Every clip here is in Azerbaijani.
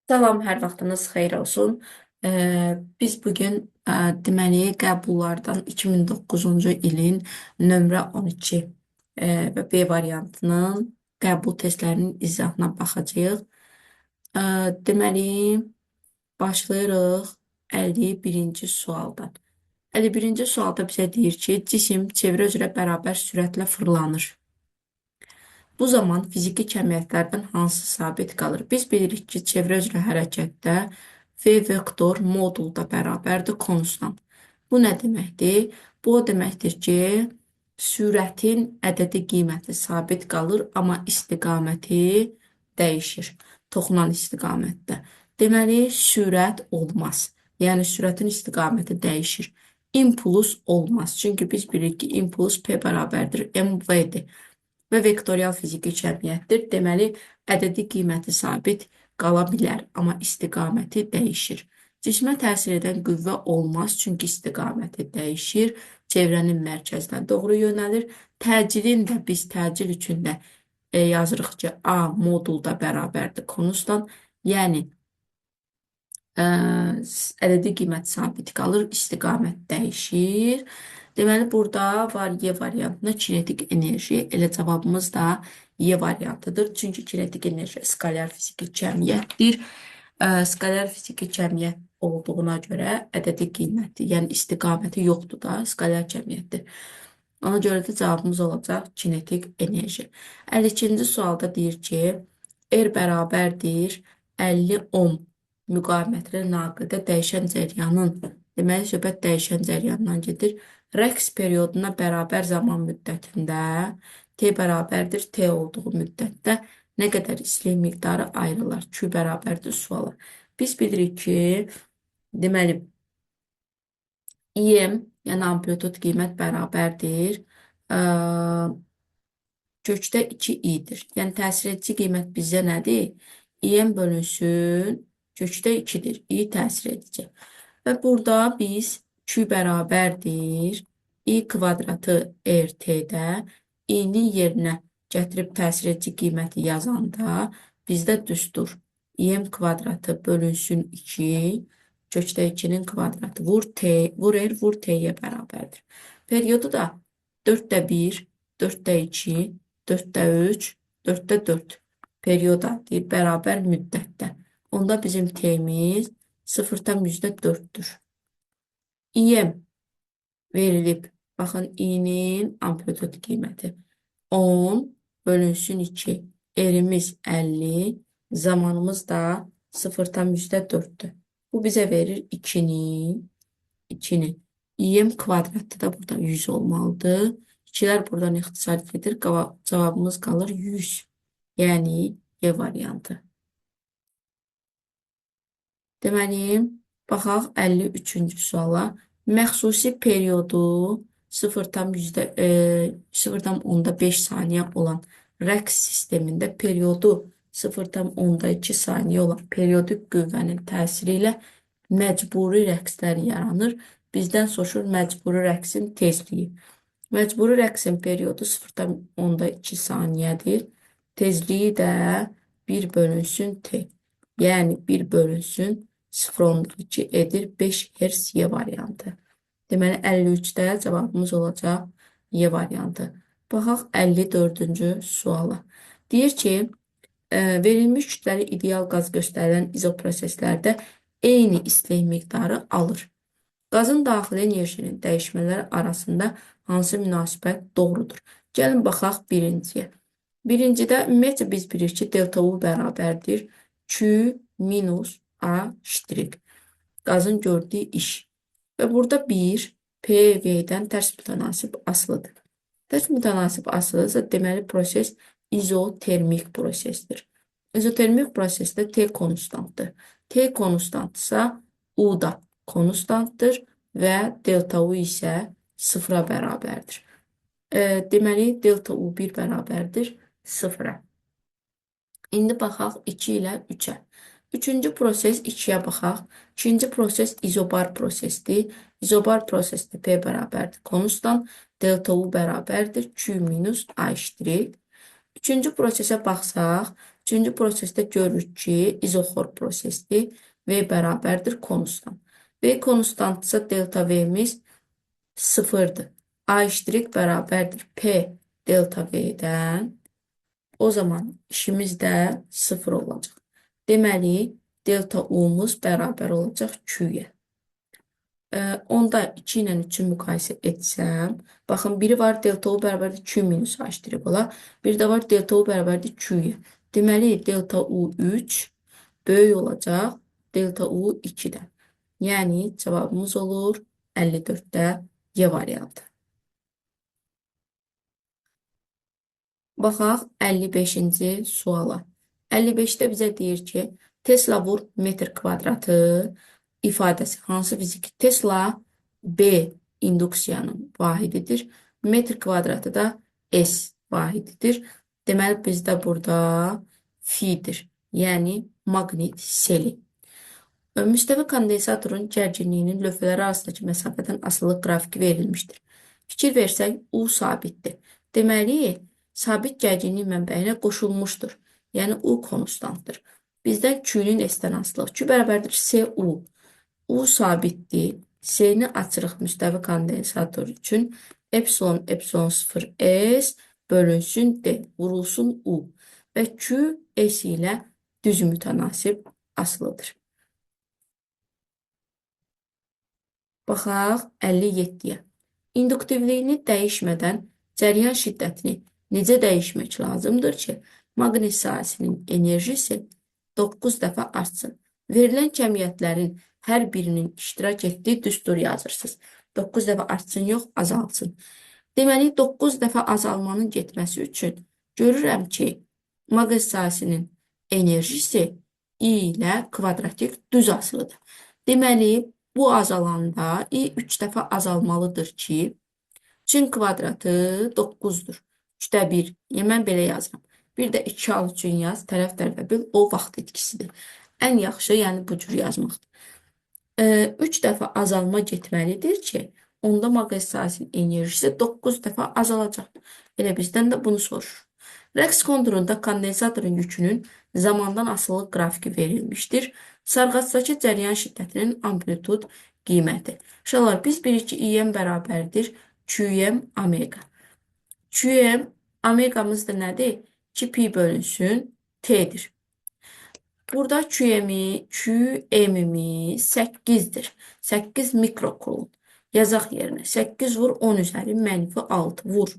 Salam, hər vaxtınız xeyir olsun. Biz bugün deməli qəbullardan 2009-cu ilin nömrə 12 və B variantının qəbul testlərinin izahına baxacağıq. Deməli, başlayırıq 51-ci sualdan. 51-ci sualda bizə deyir ki, cisim çevrə üzrə bərabər sürətlə fırlanır. Bu zaman fiziki kəmiyyətlərdən hansı sabit qalır? Biz bilirik ki, çevrə üzrə hərəkətdə V vektor modulda bərabərdir konstant. Bu nə deməkdir? Bu o deməkdir ki, sürətin ədədi qiyməti sabit qalır, amma istiqaməti dəyişir. Toxunan istiqamətdə. Deməli, sürət olmaz. Yəni, sürətin istiqaməti dəyişir. İmpuls olmaz. Çünki biz bilirik ki, impuls P bərabərdir MV-dir və vektorial fiziki cəmiyyətdir. Deməli, ədədi qiyməti sabit qala bilər, amma istiqaməti dəyişir. Cismə təsir edən qüvvə olmaz, çünki istiqaməti dəyişir, çevrənin mərkəzinə doğru yönəlir. Təcilin də biz təcil üçün də yazırıq ki, A modulda bərabərdir konstant. Yəni, ədədi qiymət sabit qalır, istiqamət dəyişir. Deməli, burada var Y variantında kinetik enerji. Elə cavabımız da Y variantıdır. Çünki kinetik enerji skalyar fiziki cəmiyyətdir. Skalyar fiziki cəmiyyət olduğuna görə ədədi qiyməti, yəni istiqaməti yoxdur da, skalyar cəmiyyətdir. Ona görə də cavabımız olacaq kinetik enerji. 52-ci sualda deyir ki, R bərabərdir 50 ohm müqavimətli naqildə dəyişən cəryanın, deməli, söhbət dəyişən cəryandan gedir. Rəqs perioduna bərabər zaman müddətində T bərabərdir T olduğu müddətdə nə qədər istilik miqdarı ayrılar? Q bərabərdir suala. Biz bilirik ki, deməli, IM, yəni amplitud qiymət bərabərdir. Kökdə 2 I-dir. Yəni təsir edici qiymət bizə nədir? IM bölünsün kökdə 2-dir. I təsir edici. Və burada biz Q bərabərdir I kvadratı RT-də I-nin yerinə gətirib təsir edici qiyməti yazanda bizdə düstur. IM kvadratı bölünsün 2, kökdə 2-nin kvadratı vur T, vur R, vur T-yə bərabərdir. Periodu da 4-də 1, 4-də 2, 4-də 3, 4-də 4 perioda deyir, bərabər müddətdə. Onda bizim T-miz 0,4-dür. İM verilib. Baxın, İ-nin amplitud qiyməti 10 bölünsün 2. R-imiz 50, zamanımız da 0,4-dür. Bu bizə verir 2-ni, 2-ni. İM kvadratı da burada 100 olmalıdır. 2-lər buradan ixtisar gedir. Cavabımız qalır 100. Yəni, E variantı. Deməli, baxaq 53-cü suala. Məxsusi periodu 0,5 saniyə olan rəqs sistemində periodu 0,2 saniyə olan periodik qüvvənin təsiri ilə məcburi rəqslər yaranır. Bizdən soruşur məcburi rəqsin tezliyi. Məcburi rəqsin periodu 0,2 saniyədir. Tezliyi də 1 bölünsün T. Yəni 1 bölünsün 0,2 edir 5 Hz Y variantı. Deməli 53-də cavabımız olacaq Y variantı. Baxaq 54-cü suala. Deyir ki, verilmiş kütləli ideal qaz göstərilən izoproseslərdə eyni istilik miqdarı alır. Qazın daxili enerjinin dəyişmələri arasında hansı münasibət doğrudur? Gəlin baxaq birinciyə. Birincidə ümumiyyətcə biz bilirik ki, delta U bərabərdir Q minus A ştrik. Qazın gördüyü iş. Və burada 1 PV-dən tərs mütənasib asılıdır. Tərs mütənasib asılıdırsa, deməli proses izotermik prosesdir. İzotermik prosesdə T konstantdır. T konstantsa U da konstantdır və delta U isə sıfıra bərabərdir. Deməli, delta U1 bərabərdir sıfıra. İndi baxaq 2 ilə 3-ə. Üçüncü proses 2-yə baxaq. İkinci proses izobar prosesdir. İzobar prosesdə P bərabərdir konstant, delta U bərabərdir Q minus A ştrik. Üçüncü prosesə baxsaq, Üçüncü prosesdə görürük ki, izoxor prosesdir. V bərabərdir konstant. V konstantsa delta V-miz 0-dır. A ştrik bərabərdir P delta V-dən. O zaman işimiz də 0 olacaq. Deməli, delta U-muz bərabər olacaq Q-yə. Onda 2 ilə 3-ü müqayisə etsəm, baxın, biri var delta U bərabərdir Q minus A ştrik ola. Bir də var delta U bərabərdir Q-yə. Deməli, delta U 3 böyük olacaq delta U 2-dən. Yəni, cavabımız olur 54-də Y variantı. Baxaq 55-ci suala. 55-də bizə deyir ki, Tesla vur metr kvadratı ifadəsi hansı fiziki? Tesla B induksiyanın vahididir. Metr kvadratı da S vahididir. Deməli, bizdə burada fi-dir. Yəni, maqnit seli. Müstəvi kondensatorun gərginliyinin lövhələri arasındakı məsafədən asılı qrafiki verilmişdir. Fikir versək, U sabitdir. Deməli, sabit gərginlik mənbəyinə qoşulmuşdur. Yəni, U konstantdır. Bizdən Q-nün S-dən asılılıq. Q bərabərdir SU. U sabitdir. S-ni açırıq müstəvi kondensator üçün. Epsilon, epsilon 0 S bölünsün D, vurulsun U. Və Q S ilə düz mütənasib asılıdır. Baxaq 57-yə. İnduktivliyini dəyişmədən cəryan şiddətini necə dəyişmək lazımdır ki, maqnit sahəsinin enerjisi 9 dəfə artsın. Verilən kəmiyyətlərin hər birinin iştirak etdiyi düstur yazırsınız. 9 dəfə artsın, yox, azalsın. Deməli, 9 dəfə azalmanın getməsi üçün görürəm ki, maqnit sahəsinin enerjisi I ilə kvadratik düz asılıdır. Deməli, bu azalanda I 3 dəfə azalmalıdır ki, 3-ün kvadratı 9-dur. 3-də 1. Yəni, mən belə yazıram. Bir də 2 al üçün yaz, tərəf tərəfə bil, o vaxt itkisidir. Ən yaxşı, yəni bu cür yazmaqdır. 3 dəfə azalma getməlidir ki, onda maqnit sahəsinin enerjisi 9 dəfə azalacaq. Elə bizdən də bunu soruşur. Rəqs konturunda kondensatorun yükünün zamandan asılı qrafiki verilmişdir. Sarğacdakı cəryan şiddətinin amplitud qiyməti. Uşaqlar, biz bilirik ki, IM bərabərdir QM omega. QM omegamız da nədir? 2 pi bölünsün T-dir. Burada QM-imiz 8-dir. 8 mikrokulon. Yazaq yerinə. 8 vur 10 üzəri mənfi 6 vur.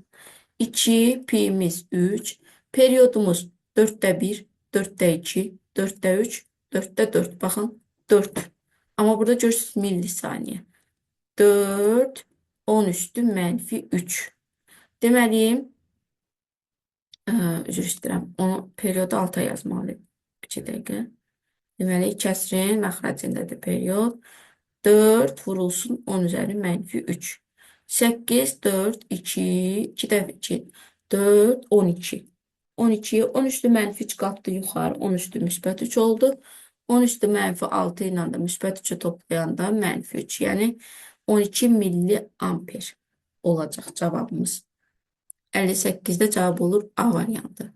2 pimiz 3. Periodumuz 4-də 1, 4-də 2, 4-də 3, 4-də 4. Baxın, 4. Amma burada görürsünüz millisaniyə. 4, 10 üstü mənfi 3. Deməli, üzr istəyirəm, onu periodu alta yazmalıyım. 2 dəqiqə. Deməli, kəsrin məxrəcindədir period. 4 vurulsun 10 üzəri mənfi 3. 8, 4, 2, 2 dəfə 2, 4, 12. 12, 10 üstü mənfi 3 qatdı yuxarı, 10 üstü müsbət 3 oldu. 10 üstü mənfi 6 ilə də müsbət 3-ü toplayanda mənfi 3, yəni 12 milliamper olacaq cavabımız. 58-də cavab olur A variantı.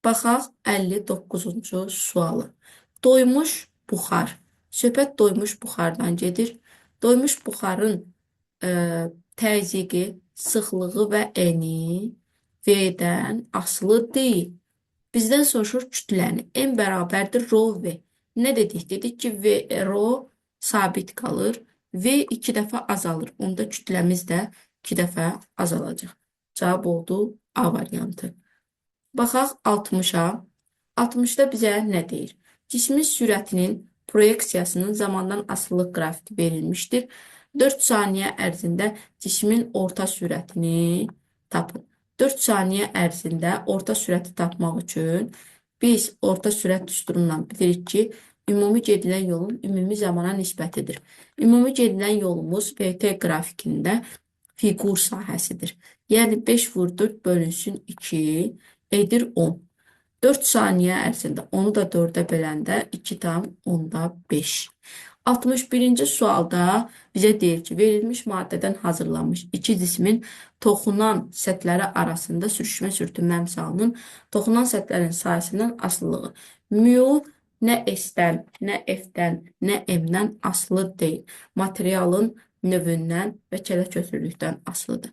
Baxaq 59-cu sualı. Doymuş buxar. Söhbət doymuş buxardan gedir. Doymuş buxarın təzyiqi, sıxlığı və eni V-dən asılı deyil. Bizdən soruşur kütləni. M bərabərdir rho V. Nə dedik? Dedik ki, V, rho sabit qalır. V 2 dəfə azalır. Onda kütləmiz də 2 dəfə azalacaq. Cavab oldu A variantı. Baxaq 60-a. 60-da bizə nə deyir? Cismin sürətinin proyeksiyasının zamandan asılılıq qrafiki verilmişdir. 4 saniyə ərzində cismin orta sürətini tapın. 4 saniyə ərzində orta sürəti tapmaq üçün biz orta sürət düsturundan bilirik ki, ümumi gedilən yolun ümumi zamana nisbətidir. Ümumi gedilən yolumuz VT qrafikində fiqur sahəsidir. Yəni 5 vur 4 bölünsün 2 edir 10. 4 saniyə ərzində onu da 4-ə böləndə 2,5. 61-ci sualda bizə deyir ki, verilmiş maddədən hazırlanmış iki cismin toxunan səthləri arasında sürüşmə sürtünmə əmsalının toxunan səthlərin sayəsindən asılılığı. Mu nə S-dən, nə F-dən, nə M-dən asılı deyil. Materialın növündən və kələkötürlükdən asılıdır.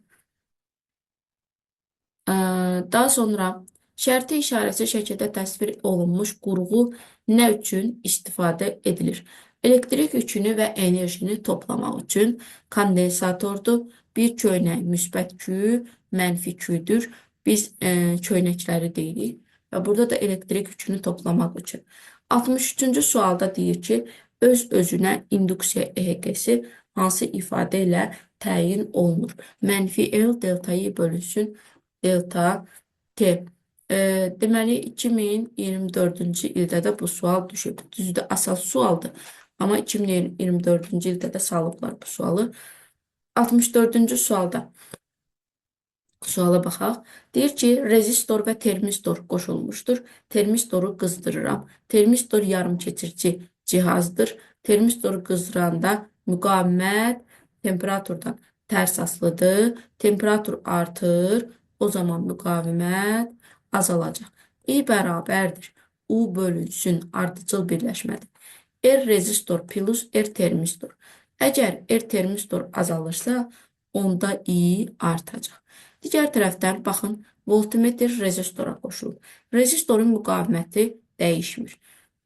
Daha sonra şərti işarəsi şəkildə təsvir olunmuş qurğu nə üçün istifadə edilir? Elektrik yükünü və enerjini toplamaq üçün kondensatordur. Bir köynək müsbət Q, mənfi Q-dür. Biz köynəkləri deyirik və burada da elektrik yükünü toplamaq üçün. 63-cü sualda deyir ki, öz-özünə induksiya EHQ-si hansı ifadə ilə təyin olunur? Mənfi L delta Y bölünsün delta T. Deməli, 2024-cü ildə də bu sual düşüb. Düzdür, əsas sualdır. Amma 2024-cü ildə də salıblar bu sualı. 64-cü sualda suala baxaq. Deyir ki, rezistor və termistor qoşulmuşdur. Termistoru qızdırıram. Termistor yarımkeçirici cihazdır. Termistoru qızdıranda müqavimət temperaturdan tərs asılıdır. Temperatur artır, o zaman müqavimət azalacaq. I bərabərdir. U bölünsün ardıcıl birləşmədir. R rezistor plus R termistor. Əgər R termistor azalırsa, onda I artacaq. Digər tərəfdən baxın, voltmetr rezistora qoşulur. Rezistorun müqaviməti dəyişmir.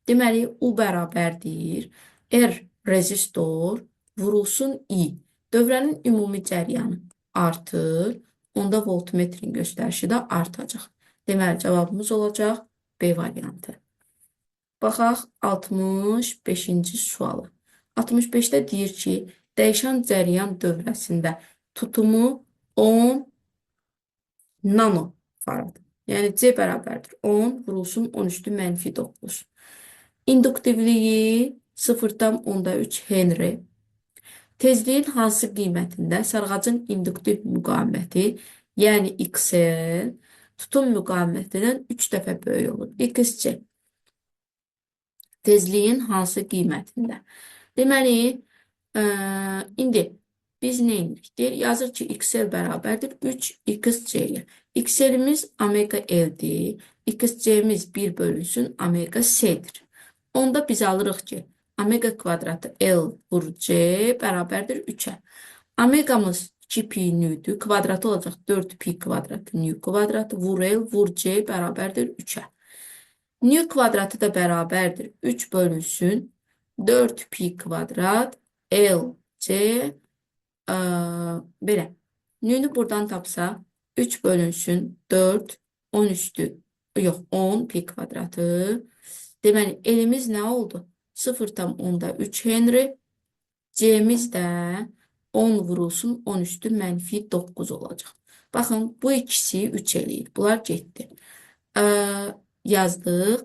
Deməli, U bərabərdir. R rezistor vurulsun I. Dövrənin ümumi cəryanı artır. Onda voltmetrin göstərişi də artacaq. Deməli, cavabımız olacaq B variantı. Baxaq 65-ci suala. 65-də deyir ki, dəyişən cəryan dövrəsində tutumu 10 nanofarad. Yəni C bərabərdir 10 vurulsun 10 üstü mənfi 9. İnduktivliyi 0,3 Henry. Tezliyin hansı qiymətində sarğacın induktiv müqaviməti, yəni XL, tutum müqavimətindən 3 dəfə böyük olur. XC. Tezliyin hansı qiymətində? Deməli, indi biz nə edirik? Deyir, yazır ki, XL bərabərdir 3 XC-yə. XL-imiz omega L-dir. XC-miz 1 bölünsün omega C-dir. Onda biz alırıq ki, omega kvadratı L vur C bərabərdir 3-ə. Omegamız 2 pi nüdür. Kvadratı olacaq 4 pi kvadratı nü kvadratı vur L vur C bərabərdir 3-ə. Nü kvadratı da bərabərdir 3 bölünsün 4 pi kvadrat L C belə. Nünü buradan tapsaq 3 bölünsün 4 10 üstü yox 10 pi kvadratı. Deməli elimiz nə oldu? 0,3 Henry. C'miz də 10 vurulsun 10 üstü mənfi 9 olacaq. Baxın, bu ikisi 3 eləyir. Bunlar getdi. Yazdıq.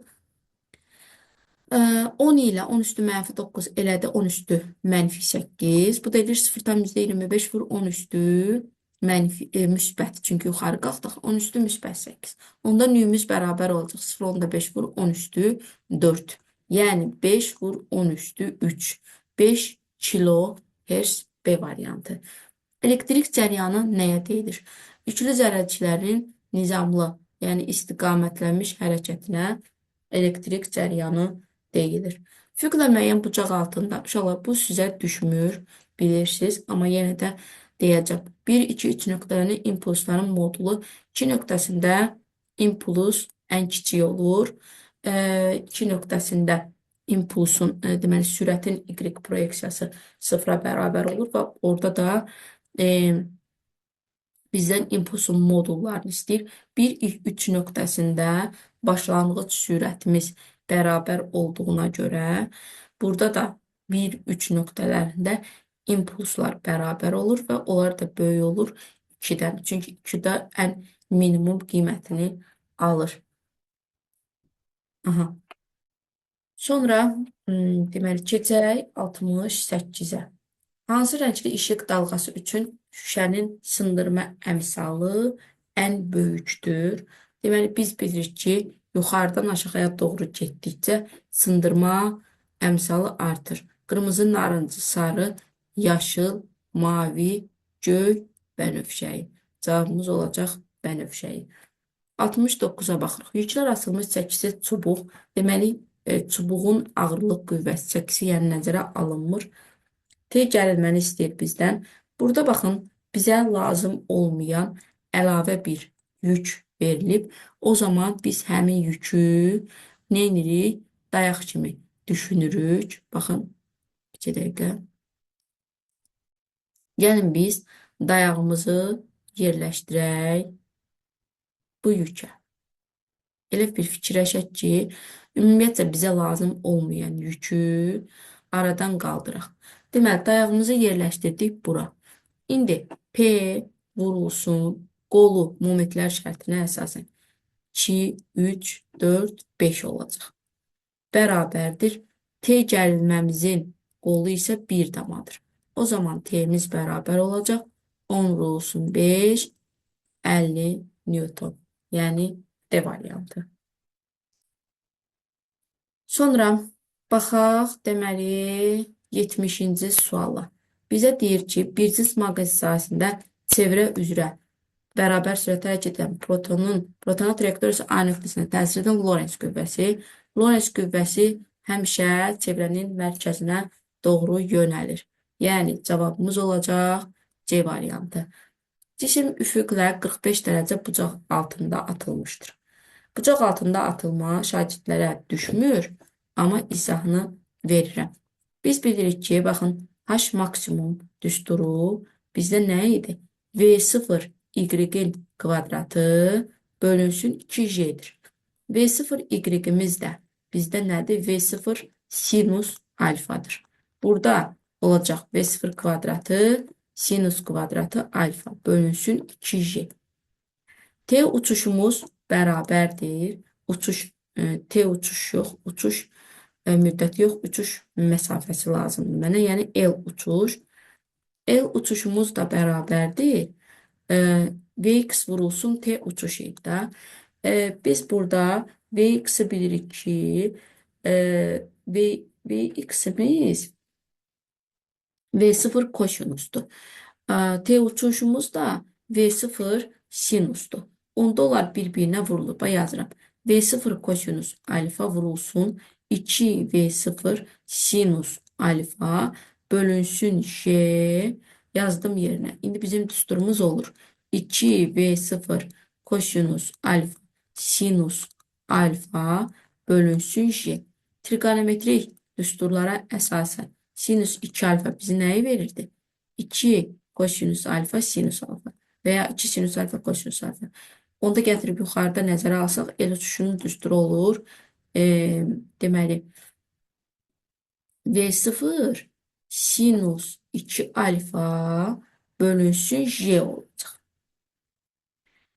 10 ilə 10 üstü mənfi 9 elədi 10 üstü mənfi 8. Bu da edir 0,25 vur 10 üstü mənfi, müsbət. Çünki yuxarı qalxdıq. 10 üstü müsbət 8. Onda nüyümüz bərabər olacaq. 0,5 vur 10 üstü 4. Yəni 5 vur 10 üstü 3. 5 kilohertz B variantı. Elektrik cəryanı nəyə deyilir? Yüklü zərrəciklərin nizamlı, yəni istiqamətlənmiş hərəkətinə elektrik cəryanı deyilir. Füqlə müəyyən bucaq altında, uşaqlar, bu sizə düşmür, bilirsiniz, amma yenə də deyəcəm. 1, 2, 3 nöqtələrinin impulsların modulu 2 nöqtəsində impuls ən kiçik olur. 2 nöqtəsində impulsun, deməli, sürətin Y proyeksiyası sıfıra bərabər olur və orada da bizdən impulsun modullarını istəyir. 1, 3 nöqtəsində başlanğıc sürətimiz bərabər olduğuna görə burada da 1, 3 nöqtələrində impulslar bərabər olur və onlar da böyük olur 2-dən. Çünki 2-də ən minimum qiymətini alır. Aha. Sonra deməli keçək 68-ə. Hansı rəngli işıq dalğası üçün şüşənin sındırma əmsalı ən böyükdür? Deməli biz bilirik ki, yuxarıdan aşağıya doğru getdikcə sındırma əmsalı artır. Qırmızı, narıncı, sarı, yaşıl, mavi, göy, bənövşəyi. Cavabımız olacaq bənövşəyi. 69-a baxırıq. Yüklər asılmış çəkisi çubuq. Deməli, çubuğun ağırlıq qüvvəsi çəkisi, yəni nəzərə alınmır. T gərilməni istəyir bizdən. Burada baxın, bizə lazım olmayan əlavə bir yük verilib. O zaman biz həmin yükü nə edirik? Dayaq kimi düşünürük. Baxın, 2 dəqiqə. Gəlin biz dayağımızı yerləşdirək bu yükə. Elə bir fikirləşək ki, ümumiyyətcə bizə lazım olmayan yükü aradan qaldıraq. Deməli, dayağımızı yerləşdirdik bura. İndi P vurulsun qolu momentlər şərtinə əsasən 2, 3, 4, 5 olacaq. Bərabərdir. T gərilməmizin qolu isə 1 damadır. O zaman T'miz bərabər olacaq. 10 vurulsun 5, 50 Newton. Yəni D variantı. Sonra baxaq, deməli, 70-ci suala. Bizə deyir ki, bir cins maqnit sahəsində çevrə üzrə bərabər sürətlə hərəkət edən protona trayektoriyası A nöqtəsinə təsir edən Lorentz qüvvəsi. Lorentz qüvvəsi həmişə çevrənin mərkəzinə doğru yönəlir. Yəni, cavabımız olacaq C variantı. Cisim üfüqlə 45 dərəcə bucaq altında atılmışdır. Bucaq altında atılma şagirdlərə düşmür, amma izahını verirəm. Biz bilirik ki, baxın, H maksimum düsturu bizdə nə idi? V0 Y-in kvadratı bölünsün 2J-dir. V0 Y-imiz də bizdə nədir? V0 sinus alfadır. Burada olacaq V0 kvadratı sinus kvadratı alfa bölünsün 2J. T uçuşumuz bərabərdir. Uçuş, T uçuş yox, uçuş müddəti yox, uçuş məsafəsi lazımdır mənə. Yəni L uçuş. L uçuşumuz da bərabərdir. Vx vurulsun T uçuş idi də. Biz burada Vx-i bilirik ki, Vx-imiz V0 kosinusdur. T uçuşumuz da V0 sinusdur. Onda onlar bir-birinə vurulur. Bax, yazıram. V0 kosinus alfa vurulsun 2V0 sinus alfa bölünsün J yazdım yerinə. İndi bizim düsturumuz olur. 2V0 kosinus alfa sinus alfa bölünsün J. Trigonometrik düsturlara əsasən sinus 2 alfa bizi nəyi verirdi? 2 kosinus alfa sinus alfa və ya 2 sinus alfa kosinus alfa. Onda gətirib yuxarıda nəzərə alsaq, el uçuşunun düsturu olur. Deməli, V0 sinus 2 alfa bölünsün J olacaq.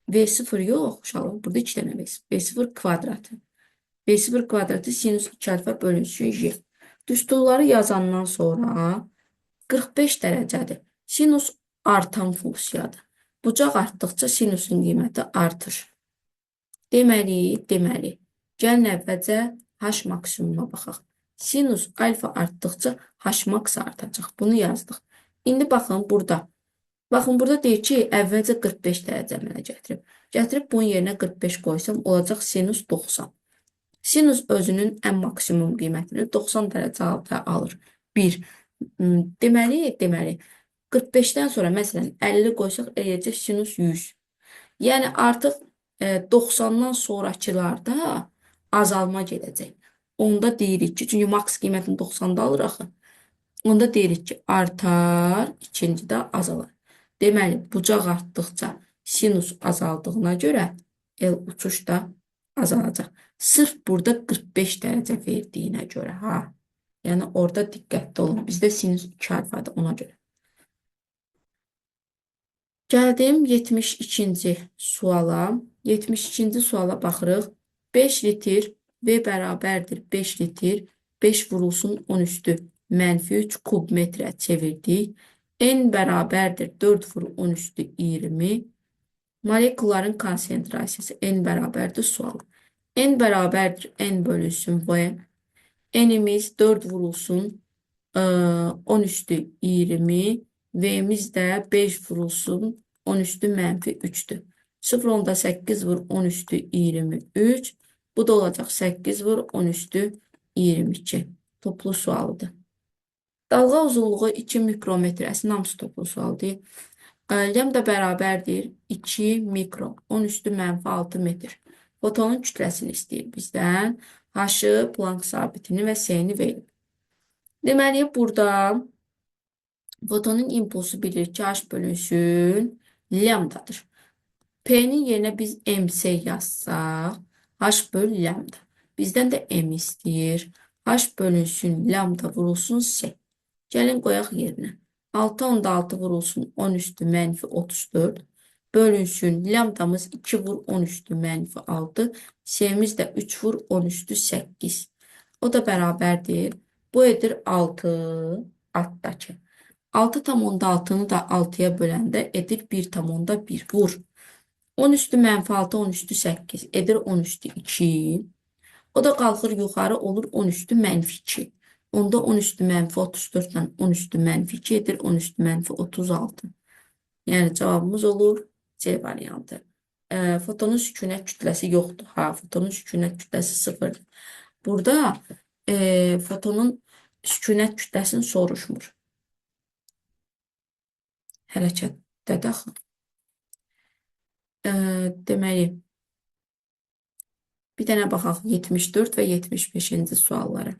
V0 yox, uşaqlar, burada 2 dənə V0. V0 kvadratı. V0 kvadratı sinus 2 alfa bölünsün J. Düsturları yazandan sonra 45 dərəcədir. Sinus artan funksiyadır. Bucaq artdıqca sinusun qiyməti artır. Deməli, gəlin əvvəlcə H maksimuma baxaq. Sinus alfa artdıqca H maks artacaq. Bunu yazdıq. İndi baxın burada. Baxın burada deyir ki, əvvəlcə 45 dərəcə mənə gətirib. Gətirib bunun yerinə 45 qoysam olacaq sinus 90. Sinus özünün ən maksimum qiymətini 90 dərəcə alır. 1. Deməli, 45-dən sonra məsələn 50 qoysaq eləyəcək sinus 100. Yəni artıq 90-dan sonrakılarda azalma gedəcək. Onda deyirik ki, çünki maks qiymətini 90-da alır axı. Onda deyirik ki, artar, ikincidə azalar. Deməli, bucaq artdıqca sinus azaldığına görə L uçuş da azalacaq. Sırf burada 45 dərəcə verdiyinə görə, ha. Yəni orada diqqətli olun. Bizdə sinus 2 alfadır ona görə. Gəldim 72-ci suala. 72-ci suala baxırıq. 5 litr V bərabərdir 5 litr. 5 vurulsun 10 üstü mənfi 3 kub metrə çevirdik. N bərabərdir 4 vur 10 üstü 20. Molekulların konsentrasiyası N bərabərdir sual. N bərabərdir N bölünsün V. N'imiz 4 vurulsun 10 üstü 20. V-miz də 5 vurulsun 10 üstü mənfi 3-dür. 0,8 vur 10 üstü 23. Bu da olacaq 8 vur 10 üstü 22. Toplu sualıdır. Dalğa uzunluğu 2 mikrometr. Əslində hamısı toplu sualdır. Lambda bərabərdir 2 mikro 10 üstü mənfi 6 metr. Fotonun kütləsini istəyir bizdən. H-ı, Planck sabitini və S-ni verib. Deməli, burada fotonun impulsu bilir ki, H bölünsün lambdadır. P-nin yerinə biz MC yazsaq, H böl lambda. Bizdən də M istəyir. H bölünsün lambda vurulsun S. Gəlin qoyaq yerinə. 6,6 vurulsun 10 üstü mənfi 34. Bölünsün lambdamız 2 vur 10 üstü mənfi 6. S-miz də 3 vur 10 üstü 8. O da bərabərdir. Bu edir 6 altdakı. 6,6-nı da 6-ya böləndə edir 1,1 vur. 10 üstü mənfi 6, 10 üstü 8 edir 10 üstü 2. O da qalxır yuxarı olur 10 üstü mənfi 2. Onda 10 üstü mənfi 34 ilə 10 üstü mənfi 2 edir 10 üstü mənfi 36. Yəni cavabımız olur C variantı. Fotonun sükunət kütləsi yoxdur. Ha, fotonun sükunət kütləsi sıfırdır. Burada fotonun sükunət kütləsini soruşmur. Hərəkətdə də axı. Deməli, bir dənə baxaq 74 və 75-ci suallara.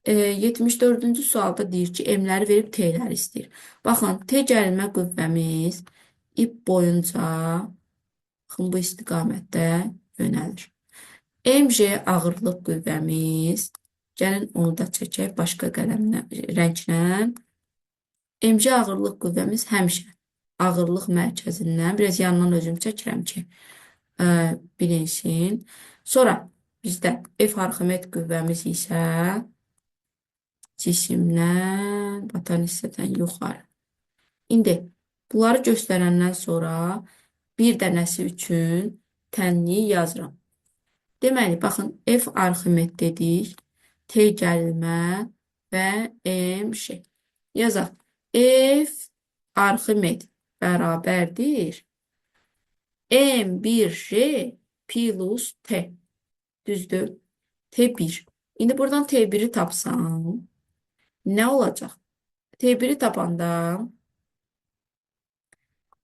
74-cü sualda deyir ki, M-ləri verib T-ləri istəyir. Baxın, T gərilmə qüvvəmiz ip boyunca baxın, bu istiqamətdə yönəlir. MJ ağırlıq qüvvəmiz, gəlin onu da çəkək başqa qələmlə, rənglə. MJ ağırlıq qüvvəmiz həmişə ağırlıq mərkəzindən, biraz yandan özüm çəkirəm ki, bilinsin. Sonra bizdə F Arximed qüvvəmiz isə cisimdən, batan hissədən yuxarı. İndi bunları göstərəndən sonra bir dənəsi üçün tənliyi yazıram. Deməli, baxın, F Arximed dedik, T gərilmə və MJ. Yazaq. F Arximed bərabərdir M1J plus T. Düzdür? T1. İndi buradan T1-i tapsam, nə olacaq? T1-i tapanda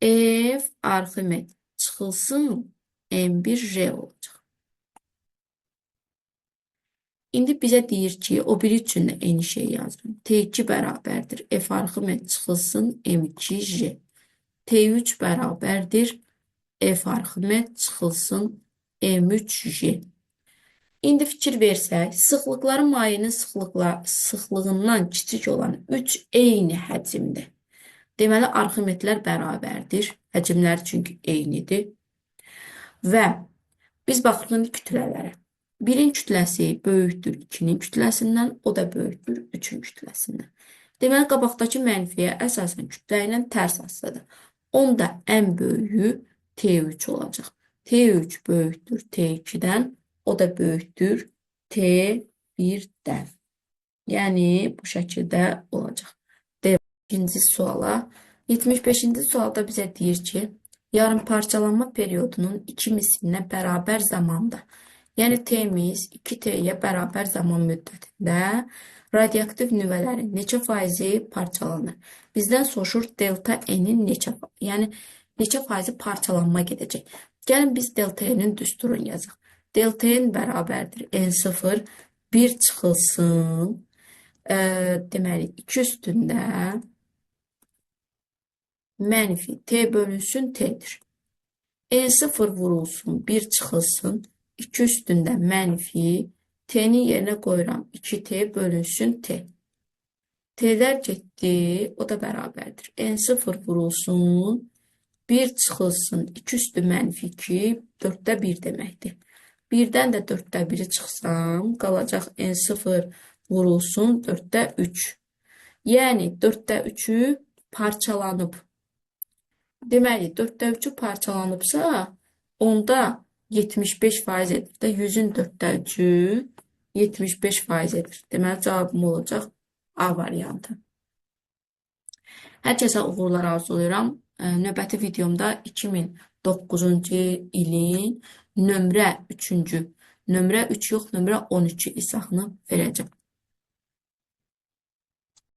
F Arximed çıxılsın M1J olacaq. İndi bizə deyir ki, o biri üçün də eyni şey yazıram. T2 bərabərdir F Arximed çıxılsın M2J. T3 bərabərdir F Arximed çıxılsın M3J. İndi fikir versək, sıxlıqları mayenin sıxlığından kiçik olan 3 eyni həcmdə. Deməli, Arximedlər bərabərdir. Həcmləri çünki eynidir. Və biz baxırıq indi kütlələrə. 1-in kütləsi böyükdür 2-nin kütləsindən, o da böyükdür 3-ün kütləsindən. Deməli, qabaqdakı mənfiyə əsasən kütlə ilə tərs asılıdır. Onda ən böyüyü T3 olacaq. T3 böyükdür T2-dən, o da böyükdür T1-dən. Yəni, bu şəkildə olacaq. İkinci suala. 75-ci sualda bizə deyir ki, yarım parçalanma periodunun 2 mislinə bərabər zamanda, yəni T-miz 2T-yə bərabər zaman müddətində radioaktiv nüvələrin neçə faizi parçalanır? Bizdən soruşur delta N-in neçə, yəni neçə faizi parçalanma gedəcək. Gəlin biz delta N-in düsturunu yazaq. Delta N bərabərdir N0, 1 çıxılsın, deməli 2 üstündə mənfi T bölünsün T-dir. N0 vurulsun, 1 çıxılsın, 2 üstündə mənfi T-nin yerinə qoyuram 2T bölünsün T. T-lər getdi, o da bərabərdir. N0 vurulsun, 1 çıxılsın, 2 üstü mənfi 2, 4-də 1 deməkdir. 1-dən də 4-də 1-i çıxsam, qalacaq N0 vurulsun 4-də 3. Yəni 4-də 3-ü parçalanıb. Deməli, 4-də 3-ü parçalanıbsa, onda 75% edir də. 100-ün 4-də 3-ü 75% edir. Deməli, cavabım olacaq A variantı. Hər kəsə uğurlar arzulayıram. Növbəti videomda 2009-cu ilin nömrə 3-cü, nömrə 3 yox, nömrə 12 izahını verəcəm.